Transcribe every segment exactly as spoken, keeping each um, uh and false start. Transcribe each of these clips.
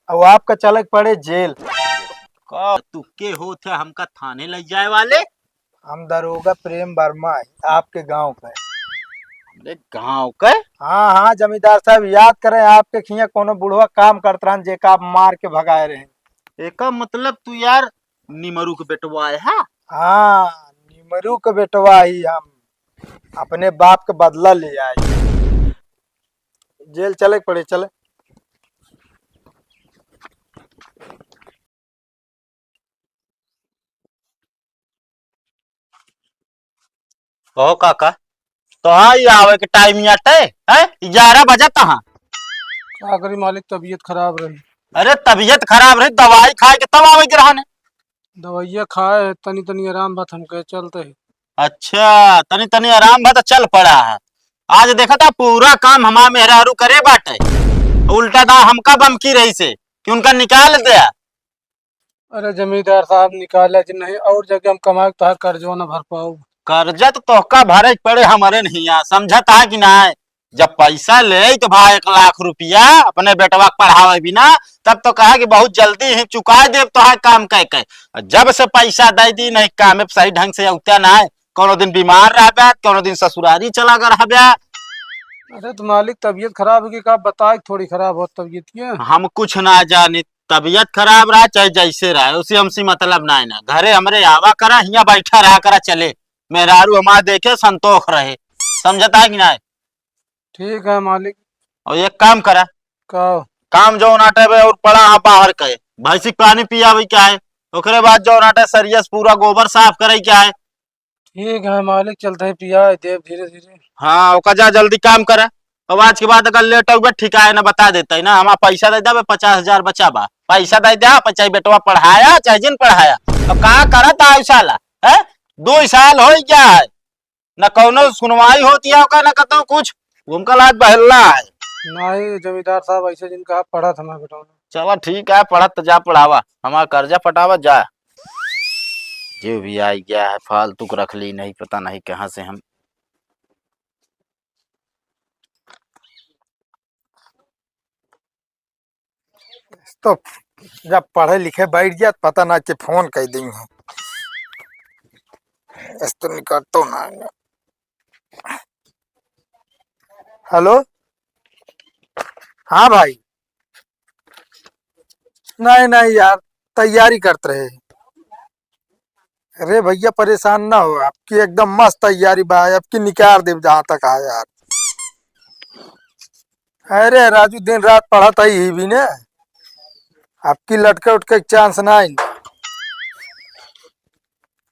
अब आपका चले के पड़े जेल। का तू के होत है हमका थाने ले जाए वाले? हम दरोगा प्रेम वर्मा है, आपके गांव का। अरे गांव का? हाँ, हाँ, जमींदार साहब, याद करें, आपके खिया कोनो बुढ़वा काम करत रहन, जेका आप मार के भगाए रहे। एका मतलब तू यार निमरू के बेटवा है, हाँ? हाँ, निमरू के बेटवा ही हम। अपने बाप के बदला ले आए। जेल चले के पड़े, चले। कहो काका, तो हाँ, ये आवे के टाइम याटे है, ग्यारह बजे तहाँ। का करी मालिक, तबीयत खराब रही। अरे तबीयत खराब रही, दवाई खाए के तब आवे के रहने। दवाइया खाए है, तनी तनी आराम बात हमके चलते है। अच्छा, तनी तनी आराम बात चल पड़ा है। आज देखा था पूरा काम हमार मेहरारू करे बाटे, उल्टा दा हमका बमकी रही से कि उनका निकाल दे। अरे जमींदार साहब, निकाले जी नहीं, और जगह हम कमाए तो तोहार कर्जवा न भर पाऊ। कर्जा तो तोहका भरे के पड़े हमरे नहीं, समझत है कि नहीं? जब पैसा ले तो भाई एक लाख रुपया अपने बेटवा के पढ़ावे बिना, तब तो कहा कि बहुत जल्दी ही चुका देब तोहार काम कह के। जब से पैसा दे दी नहीं, काम में सही ढंग से उतना ना है, कोनो दिन बीमार रहबे, कोनो दिन ससुरारी चला कर रहबे। अरे तो मालिक, तबीयत खराब होगी का? बताए थोड़ी खराब हो तबीयत के। हम कुछ ना जाने, तबीयत खराब रहा चाहे जैसे रहा, उसे हमसे मतलब ना है ना। घरे हमरे आवा करा, हियाँ बैठा रहा करा, चले मेहरारू हमार देखे संतोष रहे, समझता है कि ना? ठीक है मालिक। और एक काम करा, का? काम जो नाटे बे और पड़ा है बाहर के, भैंसी के पानी पियावे के है, ओकरे बाद जो नाटे सरिया से पूरा गोबर साफ करे के है। ठीक है मालिक, चलते हैं, पिया देव धीरे धीरे। हाँ, ओका जा जल्दी काम करा। अब आज के बाद अगर लेट होबे, ठीक है ना, बता देता है ना, हमारा पैसा दे देबे, पचास हजार बचा बा, पैसा दे दे, चाहे बेटवा पढ़ाया चाहे जिन पढ़ाया। अब का करत है साला, है? दो साल हो गया है, ना कौनो सुनवाई होती है ओका, ना कतौ कुछ। उनका लाज बहला है। नहीं जमींदार साहब, ऐसे जिनका पढ़त हमारा बेटवा। चला ठीक है, पढ़त तो जा पढ़ावा, हमारा कर्जा पटावा जा। जो भी आई गया है फालतू के रख ली, नहीं पता नहीं कहाँ से हम। तो जब पढ़े लिखे बैठ जात, पता ना कि फोन कर दी है। इस तो निकलतो ना है। हेलो, हाँ भाई। नहीं, नहीं यार, तैयारी करत रहे। अरे भैया, परेशान ना हो, आपकी एकदम मस्त तैयारी बा, आपकी निकार देब जहाँ तक है यार। अरे राजू, दिन रात पढ़त ही भी ने, आपकी लटके उटके चांस ना आई।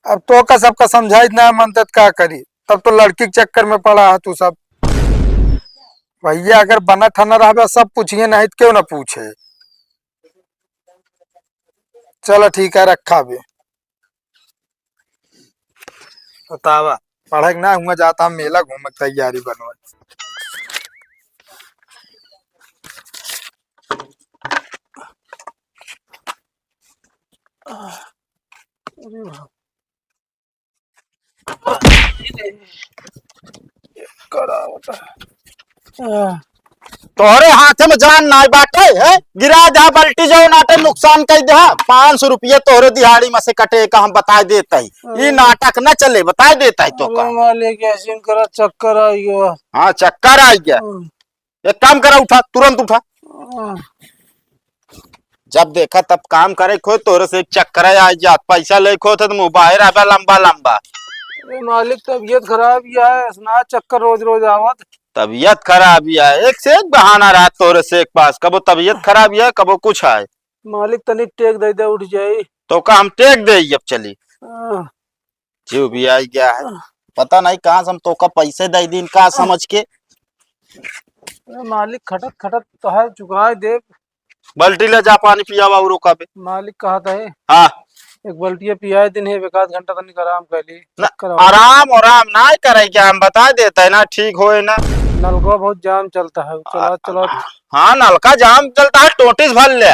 अब तो का सबका समझाई ना मन तत का करी, तब तो लड़की के चक्कर में पड़ा है तू सब। भैया अगर बना ठना रहबे, सब पूछिए, नहीं तो क्यों ना पूछे। चलो ठीक है, रखा बे। बतावा, पढ़े के ना हुआ जाता, हम मेला घूमे के तैयारी बनवा। अरे बाप। करावत है। तोहरे हाथे में जान नाई बाटे, है? गिरा दे बल्टी जो नाटे नुकसान कर दे, पाँच सौ रुपये तोहरे दिहाड़ी में से कटे का हम बताए देत ही। ई नाटक न चले, बताए देत ही तो अरे का। मालिक, ऐसे करा चक्कर आ गया। हाँ, चक्कर आ गया। हम्म। एक काम करा, उठा, तुरंत उठा। हम्म। जब देखा तब काम करे खो, तोरे से एक चक्कर आ जात, पैसा ले खो थे तो मुँह बाहर आबे लंबा लंबा। अरे मालिक, तबीयत खराब ही है, इतना चक्कर रोज रोज आवत। तबीयत खराब ही है, एक से एक बहाना रहा तोरे से एक पास, कबो तबीयत खराब ही है, कबो कुछ है। मालिक तनी टेक दे दे, उठ जाई। तो का हम टेक दे अब चली? हाँ। जीव भी आई गया है। पता नहीं कहाँ से हम तोका पैसे दे दीन का समझ के। अरे मालिक, खटत खटत तो है, चुकाए देब। बाल्टी ले जा, पानी पियावा और ओका पे। मालिक कहत है। हाँ। एक बाल्टी पियाए दिन है, एक आध घंटा तनिक आराम कर ली। ना, चक्कर आवा। आराम, आराम ना करे क्या, हम बता देते हैं ना, ठीक होए ना। नलका बहुत जाम चलता है, चला, आ, चला। हाँ, नलका जाम चलता है, टोटी से भर ले।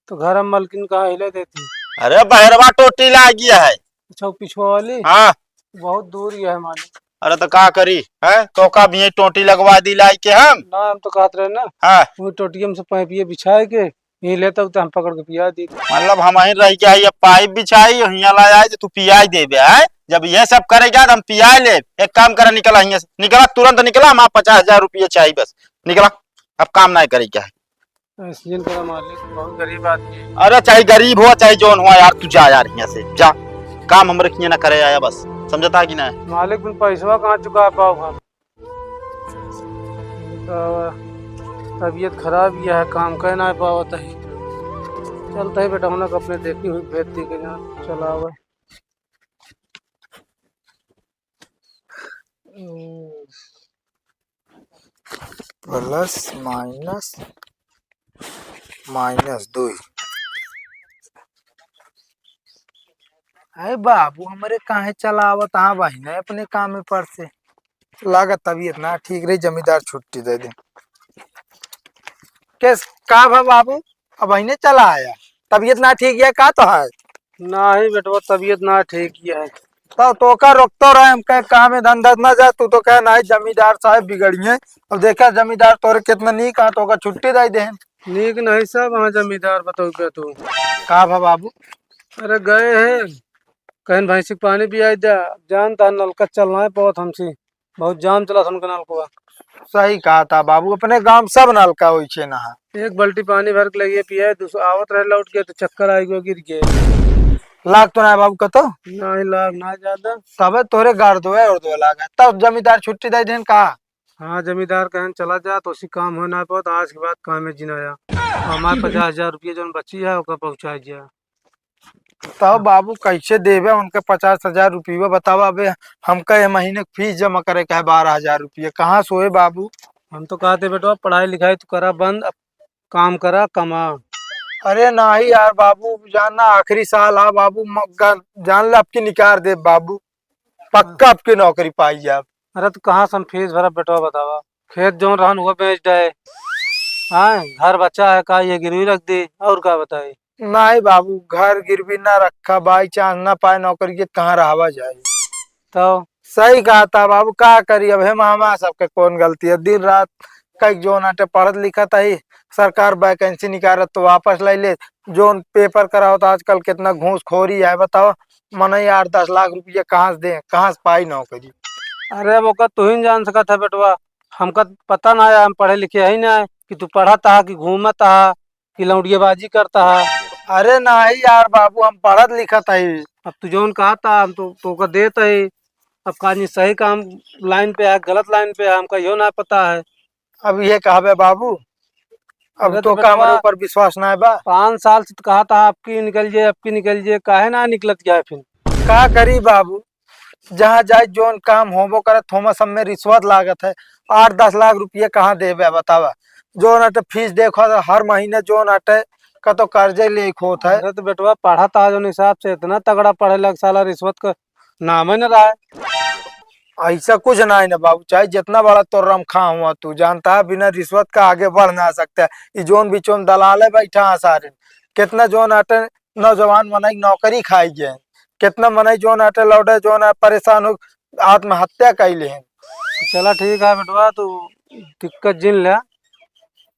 तो घर में मलकिन कहाँ हिले देती? अरे बहरवा टोटी ला गया है। अच्छा, वो पिछुआ वाली? हाँ। बहुत दूर ही है मालिक। अरे तो का करी, है? तो का भी यही टोटी लगवा दी लाई के हम? ना, हम तो कहत रहे ना। हाँ। वो टोटियम से पाइपिए बिछाए के ई लेता तो हम पकड़ के पिया दी। मतलब हम वहीं रह के आई, अब पाइप बिछाई, हियाँ ला आई तो तू पियाई देबे, हैं? जब ये सब करेगा तो हम पियाई ले। एक काम करा, निकला हियाँ से, निकला, तुरंत निकला, हमारा पचास हजार रुपये चाहिए बस, निकला, अब काम नहीं करेगा है। ऐसे जिन करा मालिक, बहुत गरीब आदमी है। अरे चाहे गरीब हो चाहे जौन हो यार, तू जा यार हियाँ से, जा, काम हमरे किए ना करे आया बस, समझता है कि ना? मालिक, बिन पैसवा कहाँ चुका पाओ हम? तो तबीयत खराब यह है, काम कह ना पावत है। चलते है बेटा, उन्हें अपने देखी हुई भेज दी के ना चलावे। प्लस माइनस, माइनस दुई। अरे बाबू, हमरे काहे चलावत? हाँ बहिने, अपने काम में पर से। लागत तबीयत ना ठीक रही, जमींदार छुट्टी दे दे। केस का भा बाबू, अब बहिने चला आया, तबीयत ना ठीक है का तो है? नहीं बेटवा, तबीयत ना ठीक है। तो तोका रोकतो रहे, हम कहे काम में धंधा ना जा, तू तो कहे नहीं जमींदार साहब बिगड़िए। अब देखा जमींदार तोरे कितना नीक आ, तोका छुट्टी दे दे। नीक नहीं सब हाँ जमींदार, बताऊ क्या तू? का भा बाबू? अरे गए है, कहीं भैंसी के पानी पियाई दे, जानता है नलका चलना है बहुत हमसे, बहुत जाम चला था उनका नलकवा। सही कहा था बाबू, अपने गांव सब नलका वैसे ना है। एक बाल्टी पानी भर के लगिए पिए, दूसरा आवत रहे लौट के तो चक्कर आई गयो, गिर गए। लाग तो ना है बाबू कतो? नहीं लाग ना ज्यादा। तबे तोरे गाड़ दो और दो लाग है। तब जमींदार छुट्टी दे देन का? हाँ जमींदार कहन चला जा तो उसी काम हो ना पाओ, तो आज के बाद काम में जिनाया। हमारे पचास हजार रुपये जौन बची है ओका पहुँचा दिया। तो बाबू कैसे देबे उनके पचास हजार रुपये? बतावा, अबे हमका ये महीने के फीस जमा करे के है बारह हजार रुपये, कहाँ से होए बाबू? हम तो कहते बेटवा पढ़ाई लिखाई तो करा बंद, अब काम करा कमा। अरे नहीं यार बाबू, जान ना आखिरी साल आ बाबू, म-, ग-, जान ले अब की निकाल दे बाबू, पक्का अब की नौकरी पाई जाब। अरे तो कहाँ से हम फीस भरा बेटवा बतावा, खेत जौन रहन हुआ बेच डाए, हाँ घर बचा है का ये गिरवी रख दी और का बताई? नहीं बाबू, घर गिरवी ना रखा, बाई चांस ना पाए नौकरी के, कहाँ रहवा जाए? तो सही कहा था बाबू, का करी अब, हे मामा सबके कौन गलती है? दिन रात कई जोन आटे पढ़त लिखत है, सरकार वैकेंसी निकारत तो वापस ले ले, जोन पेपर कराओ तो आजकल कितना घूसखोरी है बताओ, मनई आठ दस लाख रुपया कहाँ से दे, कहाँ से पाई नौकरी? अरे अब ओकर तू ही जान सकत है बेटवा, हमका पता ना है, हम पढ़े लिखे ही ना है कि तू पढ़त हा कि घूमत हा कि लौंडियाबाजी करता है। अरे नहीं यार बाबू, हम पढ़त लिखत हई। अब तू जौन कहा था हम तो तोका देत हई। अब का जी सही काम लाइन पे है, गलत लाइन पे है, हमका यो ना पता है। अब ये कहबे बाबू, अब अरे तो तो का हमरे बेटवा, ऊपर विश्वास ना है बा। पाँच साल से तो कहा था आपकी निकल जाए, आपकी निकल जाए, काहे ना निकलत गया है फिर? का करी बाबू, जहाँ जाए जोन काम होबो करे, थोमा सब में रिश्वत लागत है। आठ दस लाख रुपये कहाँ देबे बतावा? जोन अटे फीस देखो तो हर महीने जोन अटे का तो कर्जे ले होत है। अरे तो बेटवा पढ़ा था जोन हिसाब से, इतना तगड़ा पढ़े लग, साला रिश्वत का नाम ही न रहा है। ऐसा कुछ ना है ना बाबू, चाहे जितना बड़ा तोर रमखा हुआ, तू जानता है बिना रिश्वत का आगे बढ़ ना सकता है। ये जोन बीचों में दलाल है बैठा है सारे, कितना जोन अटे नौजवान मनई नौकरी खाई गए, कितना मनई जोन आटे लौटे, जोन आ परेशान हो, आत्महत्या कई ले हैं। चला ठीक है बेटवा, तू दिक्कत जिन ले,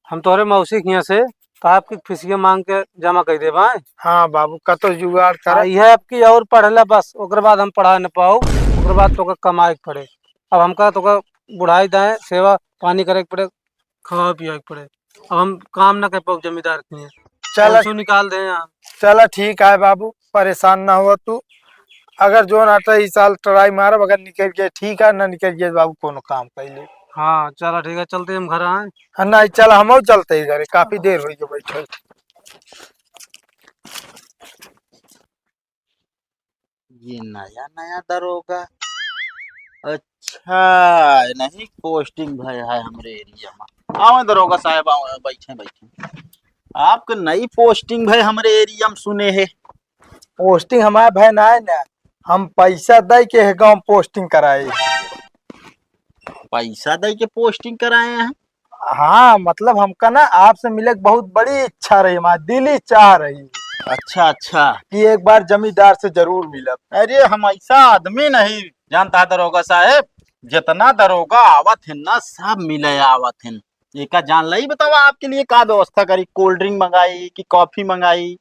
हम तोहरे मौसी के यहाँ से तो आपकी फीसिया मांग के जमा कर देबा। हाँ बाबू, कतो जुगाड़ कर। आ, यह आपकी और पढ़ ले बस, ओकर बाद हम पढ़ा न पाओ, ओकर बाद तोका कमाए के पड़े। अब हमका तोका बुढ़ाई दाएं, सेवा पानी करे के पड़े, खावा पिया के पड़े। अब हम काम ना कर पाओ जमींदार के यहाँ। चल। कैसो निकाल दे यहाँ। चला ठीक है बाबू, परेशान ना हो तू। अगर जोन आटे इस साल ट्राई मारब, अगर निकल गए ठीक है, ना निकल गए बाबू कोनो काम कैले। हाँ चला ठीक है, चलते हम घर आए। हाँ, नहीं चला, हम चलते ही घरे, काफी देर हो गई बैठे। ये नया नया दरोगा। अच्छा, नहीं पोस्टिंग भय है हमरे एरिया में। आवे दरोगा साहब, आवे, बैठे बैठे। आपके नई पोस्टिंग भय हमरे एरिया में सुने है। पोस्टिंग हमारे भय ना है ना, हम पैसा दे के है गाँव पोस्टिंग कराए। पैसा दे के पोस्टिंग कराए हैं? हाँ, मतलब हमका ना आपसे मिले के बहुत बड़ी इच्छा रही, हमारी दिली चाह रही। अच्छा, अच्छा। कि एक बार जमींदार से जरूर मिलब। अरे, हम ऐसा आदमी नहीं जानता है दरोगा साहब, जितना दरोगा आवत है ना, सब मिले आवत है। एका जान लाई, बतावा आपके लिए का व्यवस्था करी, कोल्ड ड्रिंक मंगाई कि कॉफी मंगाई?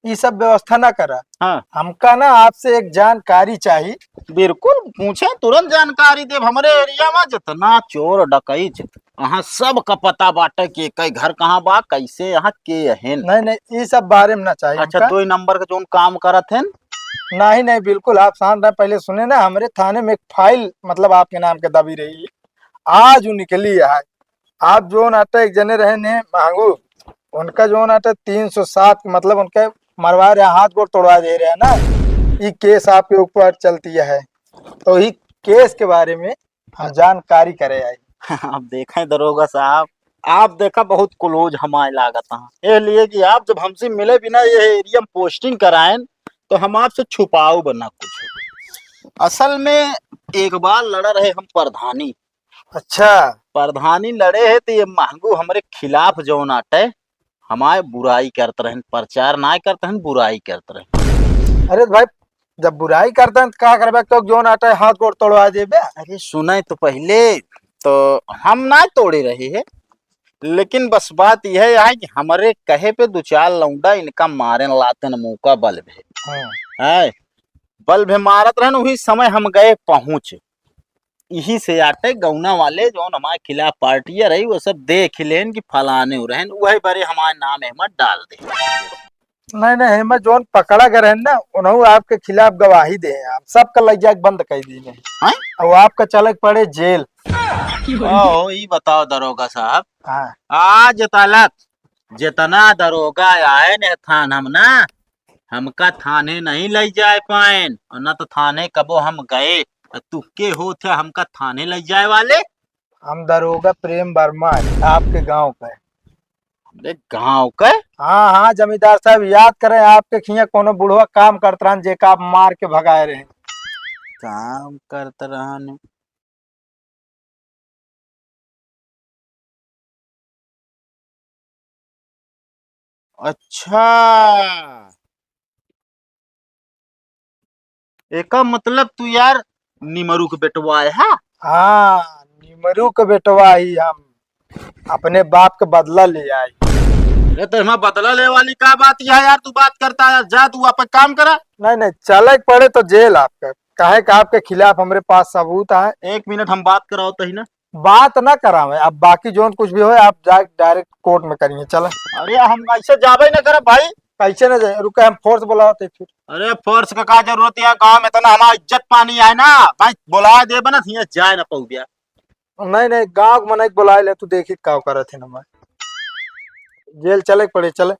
ई सब व्यवस्था ना करा। हाँ। हमका ना आपसे एक जानकारी चाही। बिल्कुल पूछे, तुरंत जानकारी देब। हमरे एरिया में जितना चोर डकैत, अहाँ सब का पता बाटे कि एकै घर कहाँ बा, कैसे यहाँ के अहेन। नहीं, नहीं, ई सब बारे में ना चाही अच्छा, हमका। दो नंबर के जौन काम करत हैं। नहीं, नहीं, बिल्कुल आप शांत रहें। पहले सुने ना, हमरे थाने में एक फाइल मतलब आपके नाम के दबी रही, आज वो निकली है। आप जौन आटे एक जने रहे ने मांगू, उनका जौन आटे तीन सौ सात के, मतलब उनके मरवा रहे, हाथ गोड़ तोड़वा दे रहे हैं ना, ई केस आपके ऊपर चलती है, तो ई केस के बारे में हम जानकारी करे आई। अब देखें दरोगा साहब, आप देखा बहुत क्लोज हमारे लागत हैं, ये लिए कि आप जब हमसे मिले बिना ये एरिया में पोस्टिंग कराएं, तो हम आपसे छुपाऊ बना कुछ। असल में एक बार लड़ा रहे हम प्रधानी। अच्छा। प्रधानी लड़े है तो ये महंगू हमरे खिलाफ जौन आटे, हमारे बुराई करत रहन, प्रचार ना करत रहन, बुराई करत रहन। अरे भाई, जब बुराई करत रहन तो का करबे, तो जौन आटे हाथ गोड़ तोड़वा देबे। अरे सुने तो पहले, तो हम ना तोड़े रहे हैं, लेकिन बस बात यह है कि हमरे कहे पे दो चार लौंडा इनका मारेन लातेन मौका बल भे। हाँ। है, बल भे मारत रहन, वही समय हम गए पहुँच। यही से आटे गौना वाले जौन हमारे खिलाफ पार्टियाँ रही, वो सब देख लेन कि फलाने हो रहन, वही बरे हमारे नाम एमा डाल दे। नहीं, नहीं, एमा जौन पकड़ा गए रहन ना, उन्हों आपके खिलाफ गवाही दे हैं, आप सबका लग जाके बंद कर दी ने। हैं? अब आपका चलक पड़े जेल। ओहो, ई बताओ दरोगा साहब, हाँ। आज तलक जितना दरोगा आए ने थान हम ना, हमका थाने नहीं लइ जाए पाएन, और ना तो थाने कबो हम गए। और तू के होत है हमका थाने लइ जाए वाले? हम दरोगा प्रेम वर्मा है, आपके गांव का है। अरे गांव का? हाँ, हाँ, जमींदार साहब, याद करें, आपके खिया कोनो बुढ़वा काम करत रहन, जेका आप मार के भगाए रहे। काम करत रहन। अच्छा, एका मतलब तू यार निमरू के बेटवा है, हा? हाँ, निमरू के बेटवा ही हम। अपने बाप के बदला ले आई। अरे तो हमारा बदला ले वाली का बात यह है यार, तू बात करता है, जा तू अपन काम करा। नहीं, नहीं, चले के पड़े तो जेल आपका, काहे कि आपके खिलाफ हमरे पास सबूत है। एक मिनट, हम बात कराओ तो ही ना। बात ना करावे, अब बाकी जौन कुछ भी होए, आप जा डायरेक्ट कोर्ट में करिए, चले। अरे हम ऐसे जाबे ना करब भाई। कैसे ना जाए, रुके, हम फोर्स बुलावत है फिर। अरे फोर्स का का जरूरत है, गांव में इतना हमारा इज्जत पानी है ना भाई, बुला देबे ना, हियां जाए ना पउबिया। नहीं, नहीं, गांव के मनई के बुलाए ले, तू देखी का करत है ना भाई। जेल चले के पड़े, चले।